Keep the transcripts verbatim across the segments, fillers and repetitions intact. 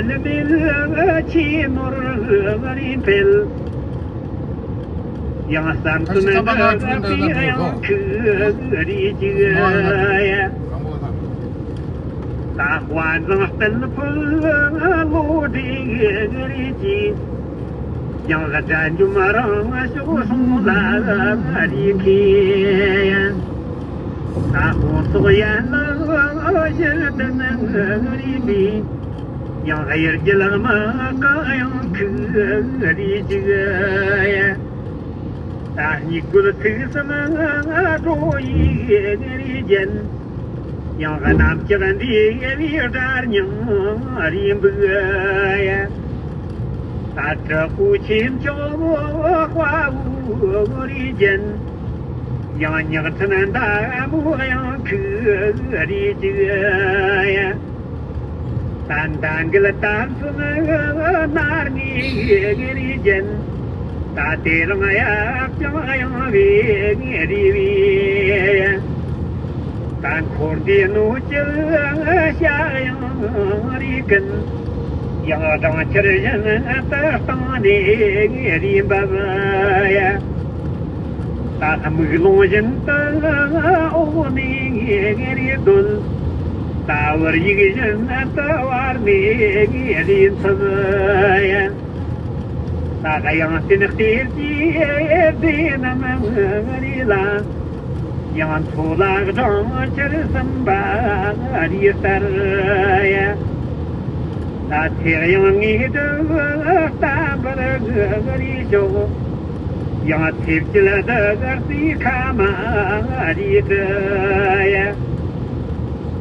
ལ་མེད་ཆེས་ནོར་རེ་འཕེལ། ཡང་བསམ་དོན་ཁ་ཤས་ཚང་མ་ང་ཚོའི་འདི་ན་འགྲོ་ཡང་ཁུ་རེ་ཅིག་ཡ། ད་དཔའ་མཛངས་སྤེལ་ཕུལ་བློ་གྲོས་རེ་ཅིག་ཡང་དགྲ་འཇོམས་རང་ཕྱོགས་སྲུང་ལ་རེ་མཁས། ད་དཔུང་ཚོགས་ཡན་ལག་ཕྱིར་བསྟན་རེ་མེད། ཡང་དབྱར་གྱི་ལྷག་མ་གང་ཡང་ཁུག་རེ་ཅིག་ད་སྙིགས་དགུ་ཚིག་གསུམ་འགྲོ་ཡི་རེ་རྒྱན། ཡང་གནམ་ལྕགས་འདྲེས་པའི་སྒྲ་སྙིང་རེ་འབུད། ད་དྲག་པོའི་ཆེ་མཆོག་དཔའ་བོ་རེ་རྒྱན། ཡང་ཉག་ཕྲན་མདའ་མོ་ཡང་ཁུག་རེ་གཅིག་ད་མདའ་འགུལ་དར་ཚོན་ནར་ངེས་རེ་རྒྱན། ད་དེ་རིང་གཡབ་ཀྱང་གཡེང་བའི་རེ་བས། ད་འཁོར་འདས་གནོད་སྐྱེལ་ཤ་ཡང་རེ་ཀུན། ཡང་སྦྲང་ཆར་བཞིན་དུ་བཏང་ནས་རེ་འབབ་ཡ། ད་དམུས་ལོང་བཞིན་དུ་འོག་ནས་རེ་རྡོལ། ད་བུར་ཡིག་བཞིན་དུ་བར་ནས་རེ་འཚུབ་ཡ། ད་གཡང་རྟེན་གཏེར་གྱི་སྡེ་རྣམས་རེ་ལ། ཡང་མཚོ་ལ་སྦྲང་ཆར་ཟིན་པ་རེ་ལྟར་ཡ། ད་ཚེ་གཡང་ངེས་དུ་བསྟན་པར་རེ་ཤོག་ཡང་ཚེ་བསྐྱིལ་དུ་གར་སའི་ཁ་མ་རེ་དུ་ཡ།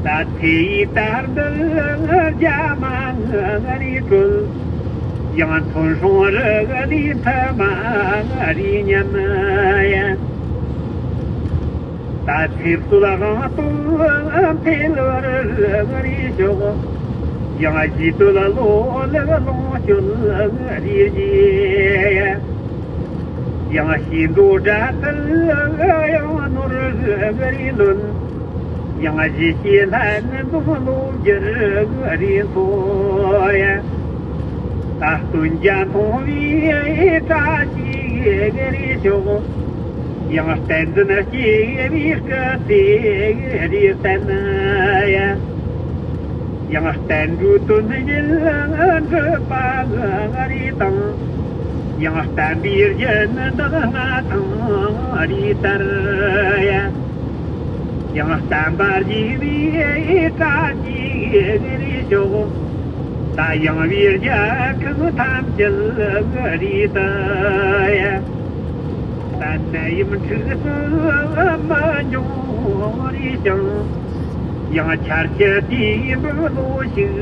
ད་ཚེ་ཡི་དར་འདུལ་རྒྱ་མ་རེ་གྲོལ། ཡང་མཚོན་སྲུང་རི་ལས་མཐུ་མ་རེ་ཉམས་ཡ། ད་ཚེ་སྲོད་དབང་སྟོབས་འཕེལ་བར་རེ་ཤོག་ཡང་རྗེས་སྟོད་བློ་ལེགས་ལོངས་སྤྱོད་རེ་རྒྱས། ཡང་ཞེ་འགྲོ་དགྲ་བཏུལ་གཡང་ནོར་རེ་ལོན། ཡང་གཞི་ཞེ་ལྷན་འཛོམས་བློ་བསྒྱུར་རེ་འཚོ་ཡ། ད་སྟོན་རྒྱ་མཐོང་བའི་བཀྲ་ཤིས་རེ་ཤོག་ཡང་བསྟན་འཛིན་སྐྱེ་བའི་སྐུ་ཚེ་རེ་བརྟན་ཡ། ཡང་བསྟན་འགྲོའི་དོན་ཡིད་འགྲུབ་པ་རེ་དང་། ཡང་བསྟན་པའི་རྒྱུན་བདག་ང་ཐང་རེ་དར་ཡ། ཡང་བསྟན་པ་རྒྱས་པའི་བཀྲ་ཤིས་རེ་ཤོག་ད་ཡངས་པའི་རྒྱལ་ཁམས་ཐམས་ཅད་རེ་དར་ཡ། ད་ནད་ཡམས་འཁྲུག་རྩོད་མི་འབྱུང་རེ་ཞིང་། ཡང་ཆར་ཆུ་དུས་འབབ་ལོ་ཞིག་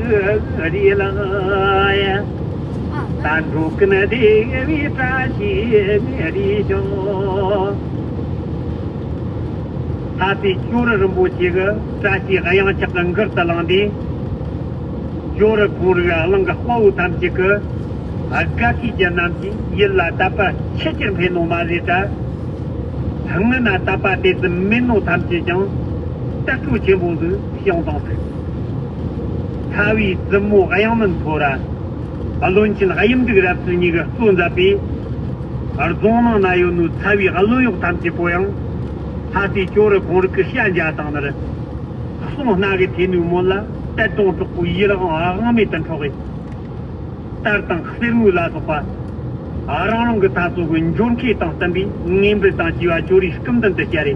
རེ་ལགས་ཡ། ད་འགྲོ་ཀུན་བདེ་བའི་བཀྲ་ཤིས་རེ་ཤོག་ལྷ་སྲས་ཇོ་རི་རིན་པོ་ཆེ་གི་བཀྲ་ཤིས་གཡང་ཆག་གི་མགུར་དུ་བླངས་ཏེ། ཇོ་རི་ཁོང་རིགས་གླིང་གི་དཔའ་བོ་ཐམས་ཅད་ཀྱི་དགའ་སྐྱིད་ཅན་རྣམས་ཀྱི་ཡིད་ལ་དད་པ་ཆེས་ཆེར་འཕེལ་ནོ་མ་ཟད་དྲ། སྔོན་ན་དད་པ་དེ་ཙམ་མེད་ནོ་ཐམས་ཅད་ཀྱང་དད་གུས་ཆེན་པོ་ཟིག་བྱུང་བཏང་ཟིག་ཚ་བའི་བཙུན་མོ་གཡང་མིན་ཚོ་ར། བློན་ཆེན་གཡུ་འབྲུག་རབ་གསལ་གཉིས་ཀྱིས་གཙོ་མཛད་པའི་རྫོང་ནང་ན་ཡོད་ནོ་ཚ་བའི་བློན་གཡོག་ཐམས་ཅད་པོ་ཡང་ལྷ་སྲས་ཇོ་རི་ཁོང་རིགས་ཀྱི་ཞལ་མཇལ་བཏང་ནི་རེད། གསུང་སྣ་གི་ཐོས་ནོའི་མོད་ལ་དད་དང་གྲོགས་པོའི་ཡིད་དབང་དབང་མེད་དུ་འཕྲོག་གེ། དར་དང་གསེར་དངུལ་ལ་སོགས་པ། རང་རང་གི་ཐ་ཚོ་གི་འབྱོར་མཁས་དང་བསྟུན་པའི་ངེས་འབུལ་དང་བཅས་པ་ཇོ་རིའི་སྐུ་མདུན་དུ་སྤྱད་རེ།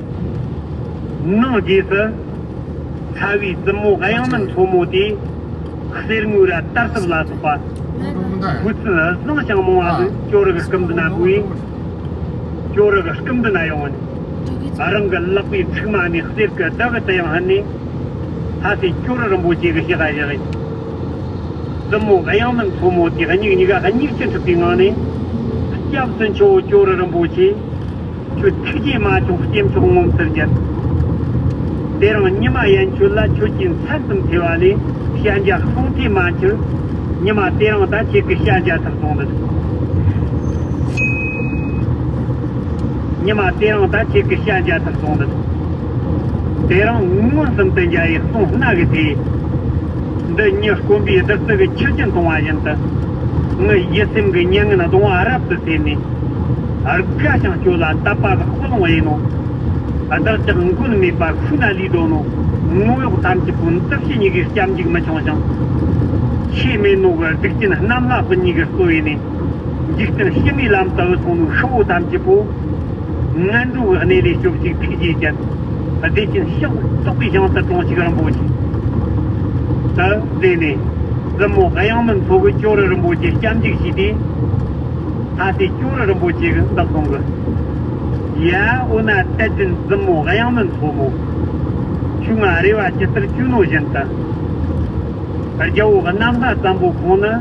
ནང་རྗེས་སུ། ཚ་བའི་བཙུན་མོ་གཡང་མིན་མཚོ་མོ་དེས། གསེར་དངུལ་ར་དར་ཐུབ་ལ་སོགས་པ། གོས་ཚད་བཟང་ཞིང་མང་བ་ཟིག་ཇོ་རི་གི་སྐུ་མདུན་ན་འབུལ་བས། ཇོ་རི་གི་སྐུ་མདུན་ན་ཡོང་ངས། རང་གི་ལག་པའི་མཁྲིག་མ་ནས་གསེར་གྱི་ལྡེ་གུ་དེ་ཡང་ཕུད་ནས། ལྷ་སྲས་ཇོ་རི་རིན་པོ་ཆེ་གི་ཕྱི་ཁ་བཞག་ཡིན། བཙུན་མོ་གཡང་མིན་མཚོ་མོ་དེ་མིག་གཉིས་ཀ་མིག་ཆུ་འཁྲིགས་པའི་ངང་ནས། སྐྱབས་སུ་མཆིའོ་ཇོ་རི་རིན་པོ་ཆེ། ཁྱོད་ཐུགས་རྗེ་མ་ཆུང་སྐྱེས་མཆོག་ངོ་མཚར་ཅན། དེ་རིང་ཉི་མ་ཡན་ཆོད་ལ་ཁྱོད་ཀྱི་མཚན་ཙམ་ཐོས་པ་ལས་ཞལ་མཇལ་གསུང་ཐོས་མ་མྱོང་། ཉི་མ་དེ་རིང་ད་ཁྱེད་ཀྱི་ཞལ་མཇལ་ཐུབ་སོང་ནི། ཉི་མ་དེ་རིང་ད་ཁྱེད་ཀྱི་ཞལ་མཇལ་ཐུབ་སོང་ནི། དེ་རིང་མངོན་སུམ་དུ་མཇལ་ཡི་གསུང་སྣ་གི་ཐོས། འདི་ཉིད་དཀོན་པའི་བདུད་རྩི་གི་ཆུ་རྒྱུན་འཐུང་བ་བཞིན་དུ། ངའི་ཡིད་སེམས་ཀྱི་མྱ་ངན་གདུང་བ་རབ་ཏུ་སེལ་ནས། དགའ་ཞིང་སྐྱོ་ལ་དད་པ་གི་སྤོ་ལོང་ཡིན་ནོ། བདག་ཅག་མགོན་མེད་པ་ཤུལ་ན་ལུས་འདོད་ནོ། ངོ་གཡོག་ཐམས་ཅད་པོ་འདི་ཕྱི་གཉིས་ཀྱི་སྐྱབས་འཇུག་མི་འཆང་ཞིང་། ཆོས་མེད་ནོ་གི་སྡིག་ཅན་རྣམས་ལ་སྤུན་གཉིས་ཀྱི་གཙོ་བོས་ནས། འཇིག་རྟེན་ཕྱི་མའི་ལམ་དུ་སོང་ནོ་ཤི་བོ་ཐམས་ཅད་པོ། ངན་འགྲོ་གི་གནས་ལས་སྐྱོབ་ཅིག་ཐུགས་རྗེ་ཅན། བདེ་ཆེན་ཞིང་རྟོགས་པའི་ཞིང་དུ་དྲངས་ཤིག་རིན་པོ་ཆེ། དུ་མཛད་ནས། བཙུན་མོ་གཡང་མིན་མཚོ་གི་ཇོ་རུ་རིན་པོ་ཆེ་སྐྱབས་འཇུག་བྱས་ཏེ། ལྷ་སྲས་ཇོ་རུ་རིན་པོ་ཆེ་གི་འདག་གཏོང་གི། ཡ་འོ་ན་དད་ཅན་བཙུན་མོ་གཡང་མིན་མཚོ་མོ། ཁྱོད་ང་རེ་བ་ཇི་ལྟར་བཅོལ་ནོ་བཞིན་དུ། རྒྱལ་པོ་གི་རྣམ་ཐར་བཙན་པོ་ཁོང་ནི།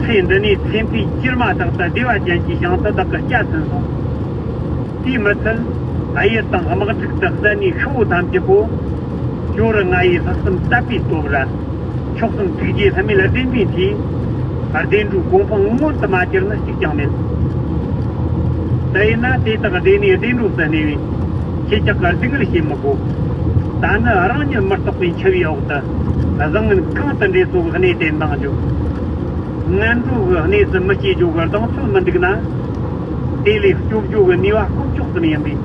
ཚེ་འདི་ནས་ཚེ་འཕོས་ཕྱིར་མ་ཐག་ཏུ་བདེ་བ་ཅན་གྱི་ཞིང་དུ་བདག་གི་སྐྱབས་ཐོན་སོང་། དེས་མི་ཚད། གཡུལ་དང་དམག་འཁྲུག་ཏུ་བསད་ནས་ཤི་བོ་ཐམས་ཅད་པོ། ཇོ་རུ་ང་ཡི་ལྷག་བསམ་དད་པའི་སྟོབས་ར། མཆོག་གསུམ་ཐུགས་རྗེའི་ལྷ་མོའི་བདེན་པའི་མཐུས། བདེ་འགྲོའི་གོ་འཕང་མངོན་དུ་མ་གྱུར་ན་གཅིག་ཀྱང་མེད། དེས་ན་དེ་དག་བདེ་ནས་བདེ་འགྲོ་སུ་གནས་པའི། ཁྱེད་ཅག་གི་སྡུག་བསྔལ་བྱེད་མི་དགོས། ད་ནི་རང་ཉིད་མི་རྟག་པའི་འཆི་བའི་འོག་ཏུ། བཟང་ངན་གང་དུ་འདྲེས་སོགས་གནས་དེ་འདང་རྒྱུ། ངན་འགྲོ་གི་གནས་སུ་མི་སྐྱེ་རྒྱུ་གི་གདེང་ཚོད་མི་འདུག་ན། དེ་ལས་སྐྱོབ་རྒྱུ་གི་ནུས་པ་དཀོན་མཆོག་ཙམ་ཡིན་པས།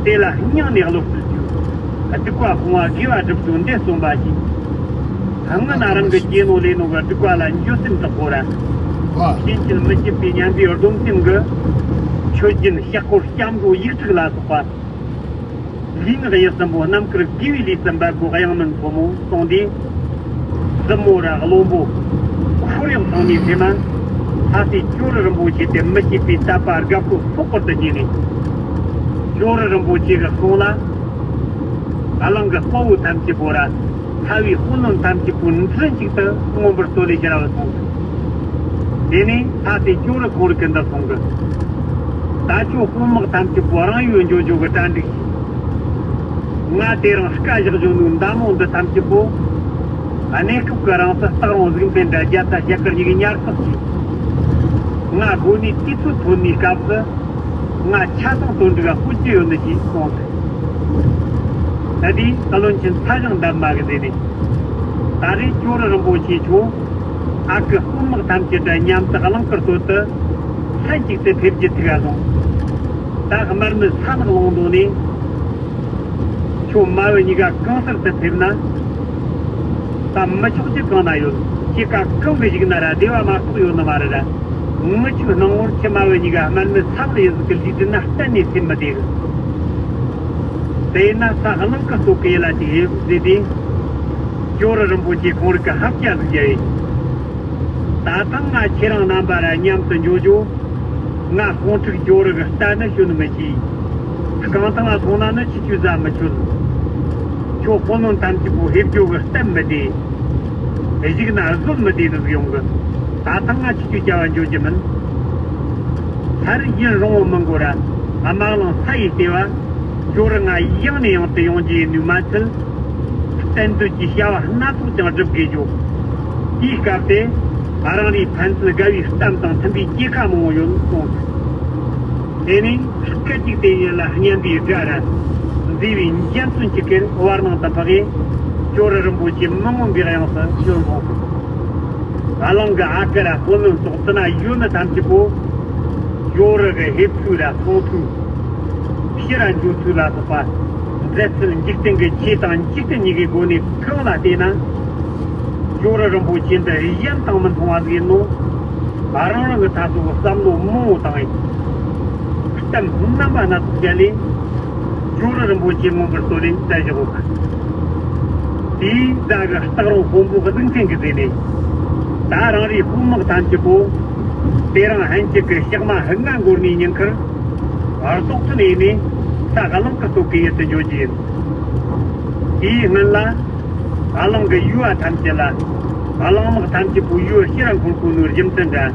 དེ་ལ་སྙིང་ནས་བློ་གཏད་རྒྱུ། སྡིག་པ་སྤོང་བ་དགེ་བ་སྒྲུབ་རྒྱུ་འདི་གསུངས་པ་ཞིག་སྔོན་ན་རང་གི་སྐྱེས་ནོ་ལས་ནོ་གི་སྡིག་པ་ལ་འགྱོད་སེམས་དྲག་པོ་ར། ཤེས་བྱེད་མི་བྱེད་པའི་ཉམས་པའི་སྡོམ་སེམས་ཀྱི། མཆོད་སྦྱིན་ཕྱག་སྐོར་སྐྱབས་འགྲོ་ཡིག་དྲུག་ལ་སོགས་པ། ལུས་ངག་ཡིད་གསུམ་པོ་རྣམ་དཀར་དགེ་བའི་ལུས་སུ་འབར་བའི་གཡང་མིན་ཕོ་མོ་གསུངས་ཏེ། བཙུན་མོ་ར་བློན་པོ། འཁོར་གཡོག་ཚང་མའི་སེམས་ན། ལྷ་སྲས་ཇོ་རུ་རིན་པོ་ཆེ་དེ་མི་ཤེས་པའི་དད་པ་དགའ་སྤྲོ་ཚོགས་པར་དུ་སྐྱེས་ནས། ཇོ་རུ་རིན་པོ་ཆེ་གི་གསུང་ལ། གླིང་གི་དཔའ་བོ་ཐམས་ཅད་པོ་ར། ཚ་བའི་དཔོན་བློན་ཐམས་ཅད་པོ་མཚན་གཅིག་ཏུ་མངོན་པར་བསྟོད་ལེ་ཞེས་ར་བ་གསུངས་སོ། དེ་ནས་ལྷ་སྲས་ཇོ་རུ་ཁོང་རིག་གི་འདི་གསུང་གི། ད་ཁྱོད་དཔོན་དམག་ཐམས་ཅད་པོ་རང་ཡུལ་འགྱོ་འགྱོ་གི་གྲ་སྒྲིག་བྱོས། ང་དེ་རིང་བཀའ་བཞག་འཇོག་ནུས་མདའ་མོ་འདི་ཐམས་ཅད་པོ། གནས་སྐབས་ཀྱི་རང་སྲིད་སྟག་རོང་གཟིག་འཕེན་དྲ་རྒྱ་ཚ་ཞལ་དཀར་གཉིས་ཀྱི་ཉར་ཚགས་བྱས། ང་དགོས་ནས་དུས་ཚོད་ཐོན་ནས་སྐབས་སུ། ང་ཆ་ཚང་དོན་འགྲིག་ལ་ཧུར་གྱི་ཡོད་ནི་ཞེས་གསུངས་ཏེ། ད་དེའི་བློན་ཆེན་ཚ་ཞང་འདབ་མ་གི་མཛད་ནས། ད་རེས་ཇོ་རུ་རིན་པོ་ཆེ་ཁྱོད། ཨ་ཁུ་དཔོན་དམག་ཐམས་ཅད་དང་མཉམ་དུ་གླིང་དཀར་སྟོད་དུ། ལྷན་ཅིག་ཏུ་ཕེབས་རྒྱུ་ཐུགས་ལ་བཟུང་། ད་དམར་མོའི་ས་ནག་ལུང་འདོ་ནས། ཁྱོད་མ་བུ་གཉིས་ཀ་གང་སར་དུ་ཕེབས་ན། ད་མི་ཆོག་རྒྱུ་གང་ན་ཡོད། ཁྱེད་ཀ་གང་གི་ཞིག་ན་ར་བདེ་བ་མ་གཏོགས་ཡོད་ནི་མ་རེད་ར། ངུ་ཆུ་སྣང་ངོར་ཁྱི་མ་བུ་གཉིས་ཀ་དམར་མོའི་ས་ལ་ཡིན་ཟིག་གི་ལུས་དུ་ན་གཏན་ནས་སེམས་མི་བདེ་གི། དེས་ན་ས་གླིང་དཀར་སྟོད་ཀྱི་ཡུལ་ལ་དེ་ཡོད་ཟེར་ཏེ། ཇོ་རུ་རིན་པོ་ཆེ་ཁོང་རིག་གི་ཧབ་རྒྱ་ཟིག་རྒྱ་ཡིན། ད་ཐེངས་ང་ཁྱེད་རང་རྣམ་པ་ར་མཉམ་དུ་འགྱོ་རྒྱུ། ང་དཔུང་འཁྲུག་ཇོ་རུ་གི་རྟ་ནི་ཞོན་མི་ཤེས། རྐང་ཐང་ལ་སོང་ན་ནི་ཆི་ཆུ་ཟ་མི་ཆོད། ཁྱོད་དཔོན་བློན་ཐམས་ཅད་པོ་ཧེབ་ཇོ་གི་སྟབས་མི་བདེ། གཞུག་ན་བཟོད་མི་བདེ་ནི་ཟིག་ཡོང་གི། ད་ཐེངས་ང་ཆི་ཆུ་བྱ་བ་འགྱོ་རྒྱུ་མིན། ཚར་ཡུན་རིང་བོ་མི་འགོར་ར། དམག་ལང་ས་ཡི་ལྟེ་བ། ཇོ་རུ་ང་ཡང་ནས་ཡང་དུ་ཡོང་རྒྱུ་ཡིན་ནུས་མ་ཚད། གཏན་སྡོད་ཀྱི་བྱ་བ་སྣ་ཚོགས་ཀྱང་སྒྲུབ་དགོས་རྒྱུ། དེའི་སྐབས་དེ། རང་རེའི་ཕན་ཚུན་དགའ་བའི་གཏམ་དང་མཐུན་པའི་སྐྱེས་ཁ་མང་བོ་ཡོད་གསུངས། དེ་ནས་སྐད་ཅིག་དེ་ཉིད་ལ་སྙན་པའི་སྒྲ་ར། མཛེས་པའི་འཇའ་ཚོན་གཅིག་གིས་བར་སྣང་དུ་འཕགས་ཡས། ཇོ་རུ་རིན་པོ་ཆེ་མི་མངོན་པའི་དབྱངས་སུ་ཞུ་འོང་། གླིང་གི་ཨ་ཁུ་ར་དཔོན་བློན་སོགས་དེ་ན་ཡོད་ནི་ཐམས་ཅད་པོ། ཇོ་རུ་གི་ཧེབ་ཚུལ་ར་གཏོང་ཚུལ། ཕྱི་ར་འགྱོ་ཚུལ་ལ་སོགས་པ། མཛད་ཚུལ་འཇིག་རྟེན་གྱི་ཆོས་དང་འཇིག་རྟེན་གཉིས་ཀའི་སྒོ་ནས་གང་ལ་བལྟས་ན། ཇོ་རུ་རིན་པོ་ཆེ་འདི་གཞན་དང་མི་མཐུན་པ་ཟིག་ཡིན་ནོ། རང་རང་གི་ཐ་ཚིག་གི་བསམ་བློ་མང་བོ་བཏང་ཡིན། གཏམ་རྣམ་པ་སྣ་ཚོགས་བརྒྱབ་ལས། ཇོ་རུ་རིན་པོ་ཆེ་མངོན་པར་བསྟོད་ལེན་བསྩལ་བཞག་ཡོད་པ། དེའི་རྫ་གི་སྟག་རོང་དཔོན་པོ་གཟུགས་མཚན་གྱི་རྩེ་ནས། ད་རང་རེའི་དཔུང་དམག་ཐམས་ཅད་པོ། དེ་རིང་ལྷན་ཅིག་གི་ཞག་མ་ལྔ་འགོར་ནས་ཉིན་ཁར། རྫོགས་ཚུན་ཡིན་ནས་ས་གླིང་དཀར་སྟོད་ཀྱི་ཡུལ་དུ་འགྱོ་རྒྱུ་ཡིན། དེའི་སྔོན་ལ། གླིང་གི་ཡུལ་བ་ཐམས་ཅད་ལ། གླིང་དམག་ཐམས་ཅད་པོ་ཡུལ་ཕྱིར་འཁོར་དགོས་ནོའི་རྒྱུ་མཚན་འདྲ།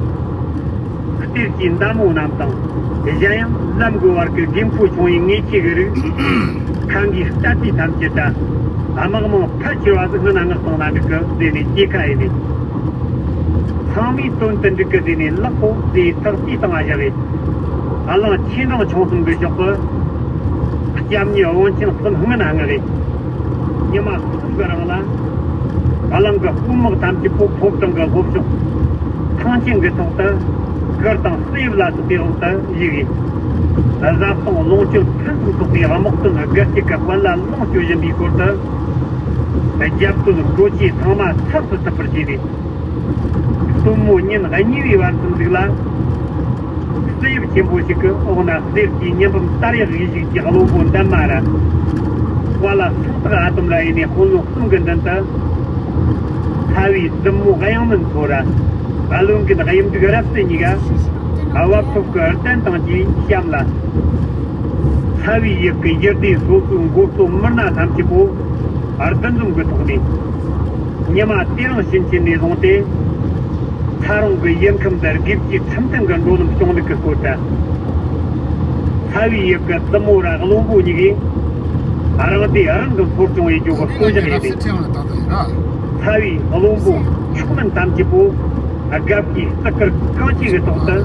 གཏེར་གྱི་མདའ་མོ་རྣམས་དང་། གཞན་ཡང་ལམ་གྱི་བར་གྱི་རྒན་ཕོ་ཆུང་བའི་ངེས་ཆེ་གི་རིགས། ཁང་གི་རྟ་དུས་ཐམས་ཅད་དང་། དམག་མང་ཕལ་ཆེ་བ་ཟིག་སྔོན་ན་མངགས་བཏང་ན་འགྲིག་གི་ཟེར་ནས་སྐྱེས་ཁ་ཡིན་ནས། ཚང་མའི་དོན་དུ་འགྲིག་གི་ཟེར་ནས་ལག་པོ་ཟེར་ཐག་དུས་བཏང་བ་བཞག་གི། གླིང་ཆེ་འབྲིང་ཆུང་གསུམ་གྱི་ཕྱོགས་སུ། སྐྱབས་གཉིས་བང་ཆེན་གསུམ་སྔོན་ན་མངགས་གི། ཉི་མ་གསུམ་གྱི་རིང་ལ། གླིང་གི་དཔོན་དམག་ཐམས་ཅད་པོ་ཕོ་བྲང་གི་སློབ་སྦྱོང་ཐང་ཆེན་གྱི་ཐོག་ཏུ་གུར་དང་གསེར་ཡིབ་ལ་སོགས་པའི་འོག་ཏུ་བཞུགས་ཡོད། བཟའ་བཏུང་ལོངས་སྤྱོད་ཕུན་སུམ་ཚོགས་པའི་དམག་དོན་སྒར་གཅིག་གི་དཔུང་ལ་ལོངས་སྤྱོད་བཞིན་པའི་སྐོར་དུ། རྒྱབ་སྟོད་སྒོ་ཕྱེ་ཚང་མ་ཚབ་ཏུ་ཐུབ་པར་བྱས་ཏེ། སྟོན་མོ་ཉིན་གཉིས་པའི་བར་དུ་འཛུགས་ལ། གསེར་ཡིབ་ཆེན་པོ་ཞིག་གི་འོག་ན་གསེར་གྱི་ཉི་འབུམ་དར་ཡག་གཡས་བཞུགས་ཀྱི་བློན་པོ་འདན་མ་ར། བ་ལ་སང་ཏག་ཨ་དོམ་ར་ཡིན་ནས་དཔོན་སློབ་གསུམ་གྱི་མདུན་དུ། ཚ་བའི་བཙུན་མོ་གཡང་མིན་ཚོ་ར། བློན་གྱི་གཡུ་འབྲུག་རབ་གསལ་གཉིས་ཀ་བབ་ཐོབ་ཀྱི་གདན་དང་བཅས་བཤམས་ལ། ཚ་བའི་ཡུལ་གྱི་ཡུལ་སྡེ་སོ་སོའི་མགོ་གཙོ་མི་སྣ་ཐམས་ཅད་པོ་བདུད་འཛོམས་ཀྱི་ཐོག་ནས། ཉི་མ་དེ་རིང་ཕྱིན་ཆད་ནས་བཟུང་སྟེ། ཚ་རོང་གི་ཡུལ་ཁམས་འདི་དགེ་བཅུའི་ཁྲིམས་མཐུན་གྱི་འགྲོ་ལམ་སྐྱོང་ལུགས་ཀྱི་སྐོར་དུ། ཚ་བའི་ཡུལ་གྱི་བཙུན་མོ་ར་བློན་པོ་གཉིས་ཀས་རང་སྡེ་རང་གི་འཁོར་སྐྱོང་ཡེད་རྒྱུ་གི་རྩོད་གཞི་ཡིན་ཏེ། ཚ་བའི་བློན་པོ་མཆོག་དམན་ཐམས་ཅད་པོ་དགའ་བསུའི་བརྩི་བཀུར་གང་ཆེ་བའི་ཐོག་ཏུ།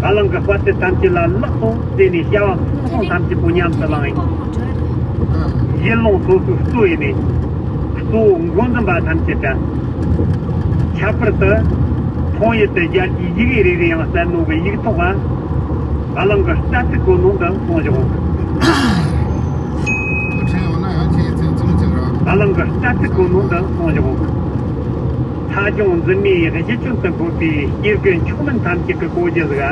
གླིང་གི་དཔའ་རྟུལ་ཐམས་ཅད་ལ་ལག་ཏུ་སྟེར་ནས་བྱ་བ་ཕུན་སུམ་ཐམས་ཅད་པོ་ཉམས་སུ་བླངས་ཡོད། ཡུལ་ལུང་སོ་སོའི་གཙོ་ཡིན་ནས། གཙོ་བོ་འགོ་འཛིན་པ་ཐམས་ཅད་དང་། ཁྱད་པར་དུ། མཐོང་ཡུལ་དུ་རྒྱལ་གྱི་ཡི་གེ་རེ་རེ་ཡང་གསལ་ནོ་གི་ཡིག་ཐོག་ག་གླིང་གི་རྩ་ཚིག་གོ་ནོ་འདི་གསུངས་བཞག་གླིང་གི་རྩ་ཚིག་གོ་ནོ་འདི་གསུངས་བཞག་ཕ་ཇོ་འཛིན་མའི་གཞི་ཁྱོན་དུ་འཁོད་པའི་སྐྱེ་རྒུ་མཆོག་དམན་ཐམས་ཅད་ཀྱི་གོ་རྒྱུ་ཟིག་ག་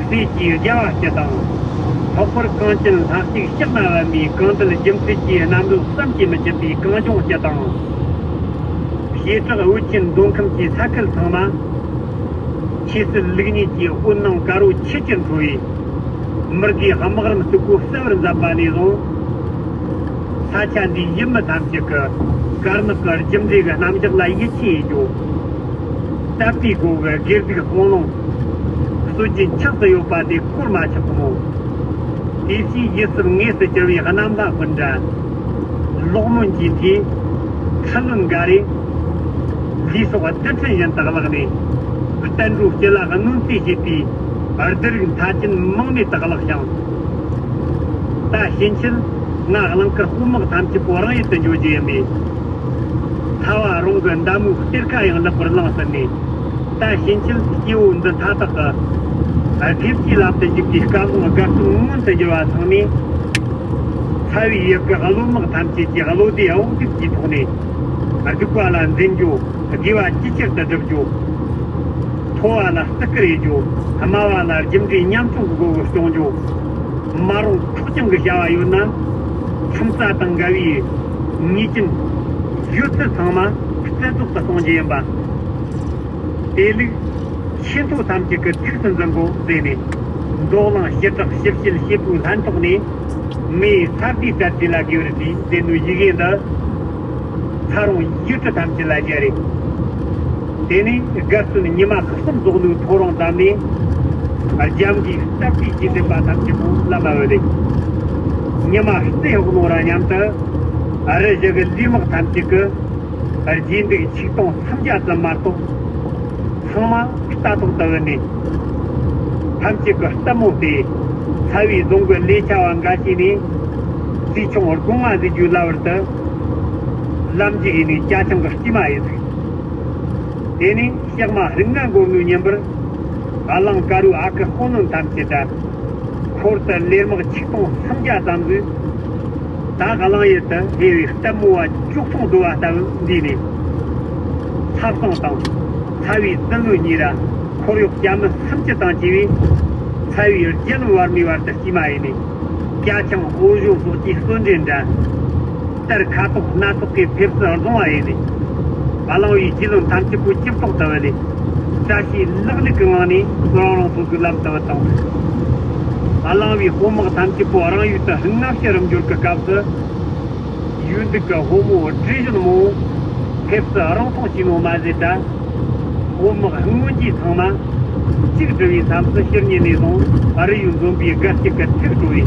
གསེར་གྱི་རྒྱལ་བ་སྤྱི་དང་། ལྷག་པར་གངས་ཅན་ལྷ་གཅིག་ཕྱག་ན་བབས་མའི་གངས་ལྡན་རྒྱུ་མཚན་གྱི་རྣམ་རོལ་བསམ་གྱིས་མི་ཁྱབ་པའི་གངས་ལྗོངས་སྤྱི་དང་། བྱེ་བྲག་བོད་ཀྱི་མདོ་ཁམས་ཀྱི་ས་ཁུལ་ཚང་མ། ཆོས་སྲིད་ལུགས་གཉིས་ཀྱི་འོད་སྣང་དཀར་པོ་ཆེས་ཆེར་འཕྲོ་བའི། མི་དགེའི་དམག་རིམ་སྟུག་པོ་གསལ་བར་མཛད་པ་ནས་བཟུང་། ས་ཆ་འདིའི་ཡུལ་མི་ཐམས་ཅད་ཀྱི་དཀར་ནག་གི་རྒྱུ་འབྲས་ཀྱི་རྣམ་གཞག་ལ་ཡིད་ཆེས་ཡེད་རྒྱུ། དད་པའི་སྒོ་གི་དགེ་སྡིག་སྤང་བླང་། སྲོལ་རྒྱུན་ཆགས་སུ་ཡོད་པ་དེ་བསྐོར་མ་ཆགས་པ་མོ། དེ་བཞིན་ཡིད་སྲིབ་ངེས་སུ་གྱུར་བའི་གནམ་ལྷ་སྤུན་ཟླ། ལོག་སྨོན་གྱི་དེ། ཁྲི་ལོན་འགའ་རེ། ལུས་སྲོག་རྡུལ་ཕྲན་བཞིན་དུ་བརླགས་ནས། བསྟན་འགྲོའི་སྤྱི་ལ་གནོད་འཚེ་བྱེད་པའི་བདུད་རིགས་མཐའ་ཅན་མང་མོས་དག་ལགས་ཤིང་། ད་ཕྱིན་ཆད་ང་གླིང་དཀར་དཔོན་དམག་ཐམས་ཅད་པོ་རང་ཡུལ་དུ་འགྱོ་རྒྱུ་ཡིན་པས། ཚ་བ་རོང་གི་མདའ་མོའི་གཏེར་ཁ་ཡང་ལེགས་པར་བླངས་ཟིན་ནས། ད་ཕྱིན་ཆད་སྐྱེ་བོ་འདི་མཐའ་དག་གི་དགེ་བཅུའི་ལམ་དུ་འཇུག་པའི་བཀའ་དགོངས་དགའ་སྟོན་མངོན་དུ་འགྱུར་བ་ཚང་མས། ཚ་བའི་ཡུལ་གྱི་བློན་དམག་ཐམས་ཅད་ཀྱི་བློ་བདེ་དབང་སྡུག་གི་ཐོག་ནས་སྡིག་པ་ལ་འཛེམ་རྒྱུ། དགེ་བ་ཇི་ཆེར་དུ་བསྒྲུབ་རྒྱུ། མཐོ་བ་ལ་བརྩི་བཀུར་ཡེད་རྒྱུ། དམའ་བ་ལ་རྒྱུ་འབྲས་ཉམ་ཆུང་གི་སྒོ་གི་སྐྱོང་རྒྱུ། མ་རུངས་ཁོག་རྐྱང་གི་བྱ་བ་ཡོད་ན། ཁྲིམས་རྩ་དང་འགལ་བའི་ཉེས་ཅན་ཡོད་ཚད་ཚང་མ་རྩད་རྫོགས་སུ་གཏོང་རྒྱུ་ཡིན་པ། དེ་ལུགས་ཆེས་མཐོ་ཐམས་ཅད་ཀྱི་ཐུགས་སུ་འཛིན་དགོས་ཟེར་ནས། མདོ་གླང་ཞི་དྲག་ཞི་བྱེད་བྱེད་པོའི་ལྷན་ཐོག་ནས། མི་ཡི་ས་བདུད་རྩ་བདུད་ལ་དགེ་བར་བྱེད་ཟེར་ནོ་ཡི་གེ་འདི། ཚ་རོང་ཡུལ་གྲུ་ཐམས་ཅད་ལ་སྦྱར་རེ། དེ་ནས་དགའ་སྟོན་ཉི་མ་ཁག་གསུམ་རྫོགས་ནོའི་ཐོ་རངས་ཙམ་ནས། རྒྱབ་འགལ་སྟབས་བདེ་གྱི་སེམས་པ་ཐམས་ཅད་པོ་ལམ་མ་བུད་དེ། ཉི་མ་རྩེ་ཡོག་ནོ་ར་མཉམ་དུ། རི་བཞི་གི་ལུས་དམག་ཐམས་ཅད་ཀྱི། རྗེས་འདུག་ཆིག་སྟོང་སུམ་བརྒྱ་ཙམ་མ་གཏོགས། ཚང་མ་རྟ་ཐོག་ཏུ་བུད་ནས། ཐམས་ཅད་ཀྱི་ལྟད་མོ་སྟེ། ཚ་བའི་རྫོང་གི་ལས་བྱ་བ་འགའ་བྱས་ནས། རྩིས་ཆུང་སྒོ་ང་ཟེར་རྒྱུའི་ལ་བར་དུ། ལམ་འཇིག་ཡིན་ནས་ཅ་ཆང་གི་སྐྱེས་མ་ཡིན་ཟིག་དེ་ནས་ཞག་མ་རིག་ན་འགོར་ནུའི་ཉིན་པར། གླིང་དཀར་པོའི་ཨ་ཁུ་དཔོན་བློན་ཐམས་ཅད་དང་། འཁོར་དུ་ལས་དམག་ཆིག་སྟོང་སུམ་བརྒྱ་ཙམ་ཟིག་ད་གླིང་ཡུལ་དུ་ལྷེ་བའི་ལྟད་མོ་བ་བཅུ་གསུམ་འདུ་བ་ལྟ་བུ་འདུས་ནས། ཚ་བསང་དང་ཚ་བའི་བཙུན་མོ་གཉིས་ར་འཁོར་གཡོག་སྐྱ་མི་སུམ་ཅུ་དང་བཅས་པས་ཚ་བའི་རྒྱལ་བུ་བར་མའི་བར་དུ་སྐྱེས་མ་ཡིན་ནས། ཀྱ་ཆང་འོ་ཞོ་སོགས་ཀྱི་གསོལ་འདྲེན་འདྲ། གཏེར་ཁ་དོག་སྣ་ཚོགས་ཀྱི་ཕེབས་བསུ་བཟུང་བ་ཡིན་ནས། གླིང་བའི་རྒྱལ་བློན་ཐམས་ཅད་པོ་ཇུས་གཏོགས་ལྟ་བུ་ལས། བཀྲ་ཤིས་ལག་ལེན་གྱི་ངང་ནས་རང་རང་སོ་སོའི་ལམ་དུ་བུད་དང་། གླིང་བའི་དཔོན་དམག་ཐམས་ཅད་པོ་རང་ཡུལ་དུ་སྔ་ཕྱི་རུ་འབྱོར་གྱི་སྐབས་སུ། ཡུལ་འདི་གི་ཕོ་མོ་བགྲེས་གཞོན་མོ། ཕེབས་བསུ་རིང་ཐུང་བྱས་ནོ་མ་ཟད་ད། དཔོན་དམག་སྔོན་གྱི་ཚང་མ། གཅིག་སྒྲིལ་བའི་མཚམས་སུ་ཕྱི་ཉིན་ནས་བཟུང་ཨ་རི་ཡུལ་འཛོམས་པའི་སྒར་གཅིག་གི་ཐུགས་སྤྲོ་བའི།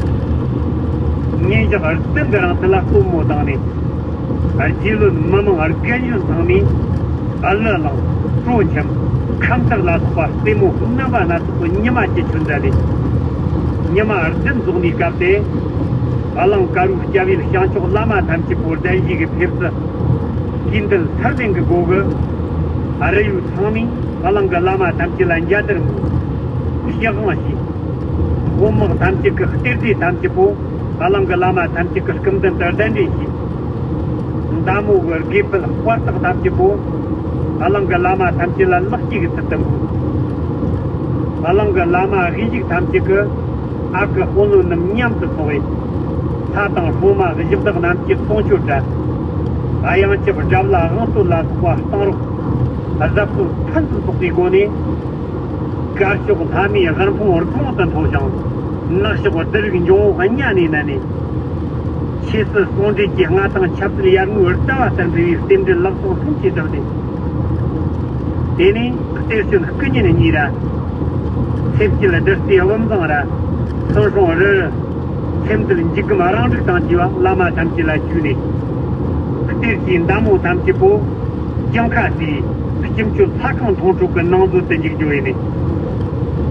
ཉིན་ཞག་བདུན་གྱི་རིང་དུ་ལ་སྟོན་མོ་བཏང་ནས། རྒྱལ་བློན་མི་མང་རྒན་གཞོན་ཚང་མས། ཨ་ལི་གླིང་། སྤྲོ་འཆམ། ཁམས་ཐག་ལ་སོགས་པ་རྩེད་མོ་རྣམ་པ་སྣ་ཚོགས་པའི་ཉི་མ་བཅུ་ཆུ་འདྲ་ལས། ཉི་མ་བདུན་རྫོགས་ནས་སྐབས་དེ། གླིང་དཀར་པོའི་སྐྱབས་ཡུལ་བྱང་ཕྱོགས་བླ་མ་ཐམས་ཅད་པོ་གདན་ཞུས་ཀྱི་ཕེབས་བསུ། དུས་འདིར་ཚར་ལེན་གྱི་སྒོ་གི། ཨ། རི་ཡུལ་ཚང་མས་གླིང་གི་བླ་མ་ཐམས་ཅད་ལ་འཇའ་དར་མོས་ཕྱག་དབང་ཞུས། དབུ་དམག་ཐམས་ཅད་ཀྱི་གཏེར་སྡེ་ཐམས་ཅད་པོ་གླིང་གི་བླ་མ་ཐམས་ཅད་ཀྱི་སྐུ་མདུན་དུ་གདན་འདྲེན་ཞུས། མདའ་མོ་གི་དགེ་ཕུད་དཔའ་རྟགས་ཐམས་ཅད་པོ་གླིང་གི་བླ་མ་ཐམས་ཅད་ལ་ལེགས་སྐྱེས་ཀྱི་ཚུལ་དུ་འབུལ། གླིང་གི་བླ་མ་དབུས་ཞུགས་ཐམས་ཅད་ཀྱིས་ཨ་ཁུ་དཔོན་སློབ་རྣམས་མཉམ་དུ་ཚོགས་པའི་ལྷ་དང་སྲུང་མ་གཞི་བདག་རྣམས་ཀྱི་གཏོང་མཆོད་བྲལ། གཡང་ཆབ་དགྲ་བླ་དབང་བསྟོད་ལ་སོགས་པ་གཏང་རོགས་གཟབ་གསོལ་ཕུན་སུམ་ཚོགས་པའི་སྒོ་ནས། དཀར་ཕྱོགས་ལྷ་མིའི་དབུ་འཕང་རི་མཐོང་དུ་མཐོ་ཞིང་། ནག་ཕྱོགས་བདུད་རིགས་འབྱུང་པོ་གཉའ་ནས་མནན་ནས། ཆོས་སྲིད་ཟུང་འབྲེལ་གྱི་མངའ་ཐང་ཆབ་སྲིད་ཡར་ངོའི་རྩ་བ་ལྟར་འབྲེལ་བའི་རྟེན་འབྲེལ་ལག་ཟུང་ལྷུན་གྱིས་གྲུབ་སྟེ། དེ་ནས་གཏེར་སྟོན་སྐུ་བརྙན་གཉིས་ར། སེམས་བསྐྱེད་བདུད་རྩིའི་བུམ་བཟང་ར། མཚན་སྲུང་རི་རུ། སེམས་བསྐྱེད་འཇིགས་སྒོམ་རང་རིག་དང་བཅས་པ་བླ་མ་ཐམས་ཅད་ལ་བཅུག་ནས། གཏེར་གྱི་མདའ་མོ་ཐམས་ཅད་པོ་གྱང་ཁ་བརྩིས། སྤྱི་མཆོད་ལྷ་ཁང་མཐོང་གྲོལ་གྱི་ནང་མཛོད་དུ་འཇུག་རྒྱུ་ཡིན།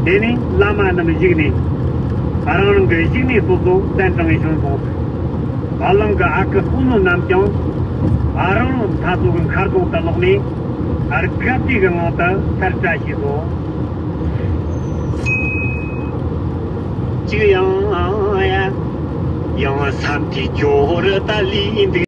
དེ་ནས་བླ་མ་རྣམས་བཞུགས་ནས། རང་རང་གི་བཞུགས་གནས་སོ་སོ་གདན་དྲངས་ཡེ་བྱོན་སོང་ཟིག་གླིང་གི་ཨ་ཁུ་དཔོན་སློབ་རྣམས་ཀྱང་རང་རང་ལྷ་ཚོགས་ཀྱི་མཁར་རྫོང་དུ་ལོག་ནས། དགའ་བདེ་གི་ངང་དུ་སར་བཀྲ་ཤིས་སོ། གཅིག་ཡང་ཡང་བསམ་གྱི་སྦྱོར་ད་ལི་འདུག